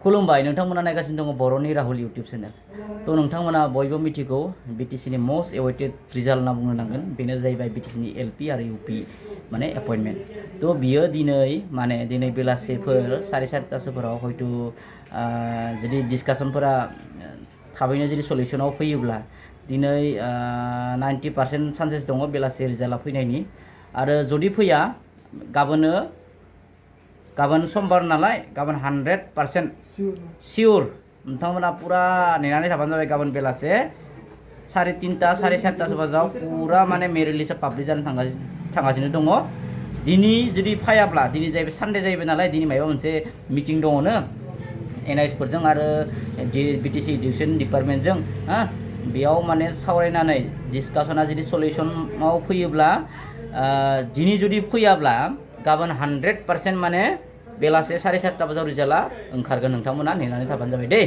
खुलुमबाय नोंथांमोना नायगासिनो दङ बर'नि राहुल इउटिउब चेनेल थ' नोंथांमोना बयबो मिथिगौ बिटिसिनि मोस्ट एवेटेड रिजाल्ट होनना बुंनो नांगोन बेनो जाहैबाय बिटिसिनि एलपि आरो इउपि माने एपइन्टमेन्ट थ' बियो दिनै बेलासेफोर 4:30फोराव हयथ' जुदि डिसकासनफोरा थाबैनो जुदि सलिउसनाव फैयोब्ला दिनै 90% चान्सेस दङ बेलासे रिजाल्टआ फैनायनि आरो जुदि फैया गाबोन समबार नालाय गाबोन 100% सियर नोंथांमोना पुरा नेनानै थाबानो जाबाय गाबोन बेलासे 3:30 4:30 बाजाव पुरा माने मेरिट लिस्टआ पाब्लिक जानो थांगासिनो दङ दिनै जुदि फायाब्ला दिनै जाहैबाय सानडे जाहैबाय नालाय दिनै माबा मोनसे मिटिं दङनो NIOS फोरजों आरो बिटिसि इडुकेसन डिपार्टमेन्टजों बेयाव माने सावरायनानै डिसकासना जुदि सलिउसनाव फैयोब्ला दिनै जुदि फैयाब्ला गाबोन 100% माने बेलासे 4:30 बाजाव रिजाल्टआ ओंखारगोन नोंथांमोना नेनानै थाबानो जाबाय दे।